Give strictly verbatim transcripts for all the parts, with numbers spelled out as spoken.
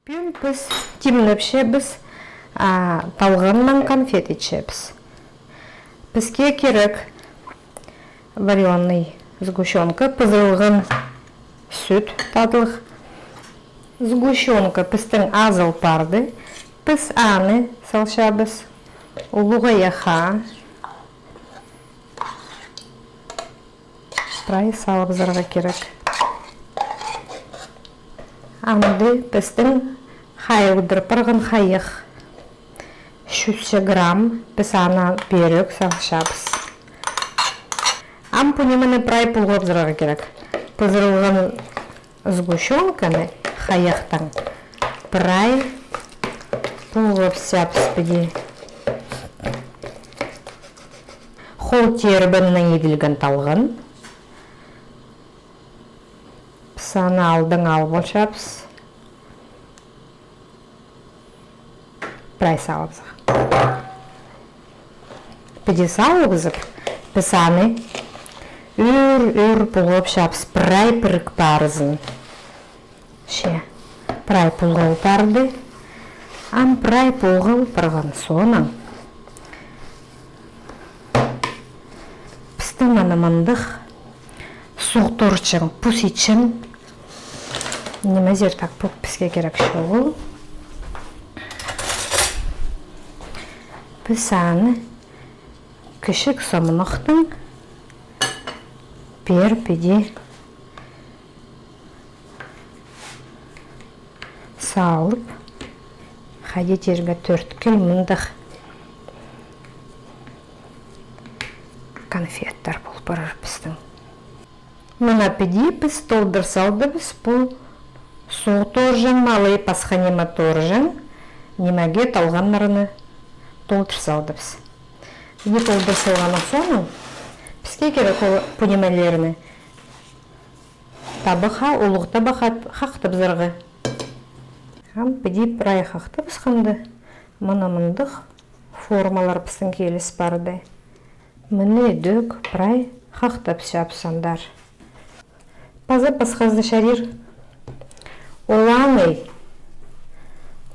Пӱӱн піс тимнепчебіс, а, талғаннаң конфет итчебіс. Піске кирек вареный сгущёнка, пызырылған сӱт, татлығ. Сгущёнка пістің азыл парды. Піс аны салчабыс улуғ аяхха. Прай салыбызарға кирек. Амды пістің хайылдыр парған хайых. Чӱс грамм, піс аны пеер ӧк салчабыс. Ам пу нимені прай пулғабызарға кирек. Пызырылған сгущёнканы хайыхтаң прай пулғапчабыс піди. Хол теербеннең иділген талған. Піс аны алдаң алып алчабыс. Прай салыбызып. Піди салыбызып, піс аны ӱр-ӱр пулғапчабыс прай пірік парзын. Че, прай пулғал парды. Ам прай пулғал парған соонаң пістің мына мындағ суғ торҷаң пус итчең нимезер, так, пу піске кирек чоғыл. Піс аны кічіг сомнахтаң пеер піди салып, хайди тирге, тӧрткіл мындағ конфеттер пол парар пістің. Мына піди піс толдыр салдыбыс пу суғ торҷаң ма, алай пасха ниме торҷаң, нимеге талғаннарны толдыр салдыбыс. Піди толдыр салғаннаң соонаң піске кирек ол пу нимелерні табахха, улуғ табахха хахтабызарға. Ам піди прай хахтабысханда, мына мындағ формалар пістің киліс парды. Мына ідӧк прай хахтапчабыс андар. Паза пасхазы чарир. Ол аны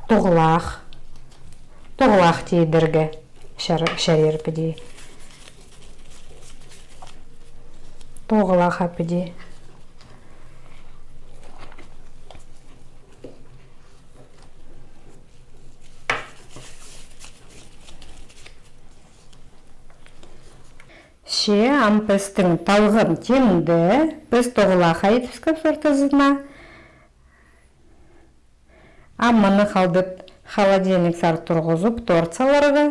тоғылах, тоғылах тидірге чар-, чарир піди. Тоғылах а піди. Че, ам пістің талған тимде, піс тоғылах а идібіскебіс ортазына. Ам мыны халдып холодильник сар турғызып, торт саларға.